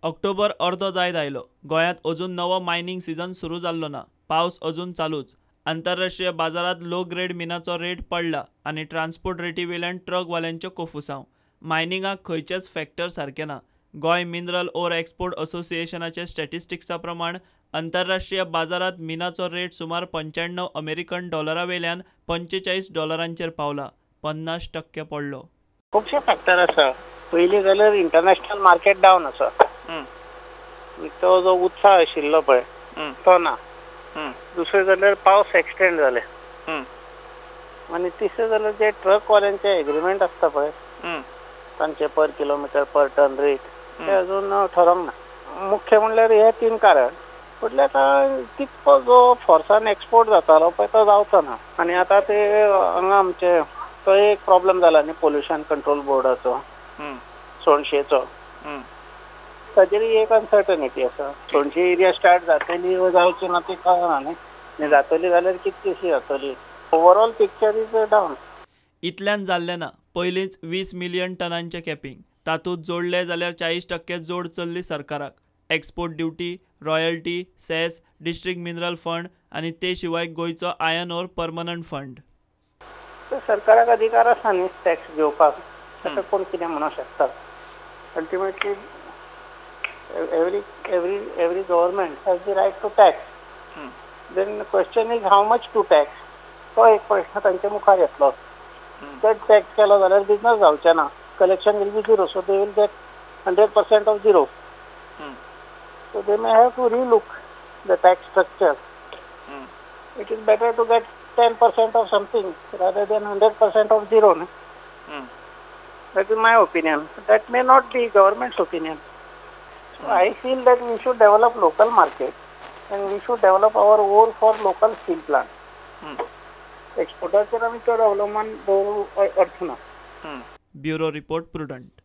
ऑक्टोबर अर्दो जायत आयलो. गोंयांत अजून नवो मायनिंग सिजन सुरू जाल्लो ना. पावस अजून चालूच. आंतरराष्ट्रीय बाजारांत लो ग्रेड मिनाचो रेट पडला आनी ट्रान्सपोर्ट रेटी वेल्यान ट्रकवाल्यांचें कोफुसांव. मायनिंगाक खंयचेच फॅक्टर सारकें ना. गोंय मिनरल ओर एक्सपोर्ट असोसिएशनाचे स्टॅटिस्टिक्सा प्रमाण आंतरराष्ट्रीय बाजारांत मिनाचो रेट सुमार 95 अमेरिकन डॉलरा वेल्यान 45 डॉलरांचेर पावला. 50% पडलो. खुबशे फॅक्टर आसा. पयलीं जाल्यार इंटरनॅशनल मार्केट डावन आसा. तो जो उत्साह आशिल्लो पळय तो ना. दुसरें जाल्यार पावस एक्सटेंड जाले. आनी तिसरें जाल्यार जे ट्रकवाल्यांचे एग्रीमेंट आसता पळय तांचे per kilometre per ton rate ते अजून ठरोवंक ना. मुख्य म्हणल्यार हे तीन कारण. फुडल्या आतां तितको जो फोर्सान एक्सपोर्ट जातालो पळय तो जावचो ना. आनी आतां ते हांगा आमचे तो एक प्रॉब्लम जाला न्ही पोल्युशन कंट्रोल बोर्डाचो सोनशेचो, ताचेर एक अनसर्टनिटी आसा. सोनशे एरिया स्टार्ट जातली वा जावची ना ती कळना न्ही. आनी जातली जाल्यार कितलीशी जातली. Overall picture is down. इतल्यान जाल्लें ना. पयलींच 20 मिलियन टनांचें कॅपिंग, तातूंत जोडले जाल्यार 40% जोड चल्ली सरकाराक. Export duty, royalty, cess, district mineral fund आनी ते शिवाय गोंयचो आयर्न ओर परमनंट फंड. सरकाराक अधिकार आसा न्ही टॅक्स घेवपाक, ताका कोण कितें म्हणूंक शकता. Ultimately every every every government has the right to tax. Then the question is how much to tax. तो एक प्रश्न तांच्या मुखार येतलो. चड टॅक्स केलो जाल्यार बिजनस जावचें ना. Collection will be zero, so they will get 100% of zero. So they may have to relook the tax structure. It is better to get 10% of something rather than 100% of zero. That is my opinion. That may not be government's opinion. So I feel that we should develop local market and we should develop our ore for local steel plant. एक्सपोर्टाचेर आमी चड अवलंबन दवरूंक अर्थ ना. Bureau report, Prudent.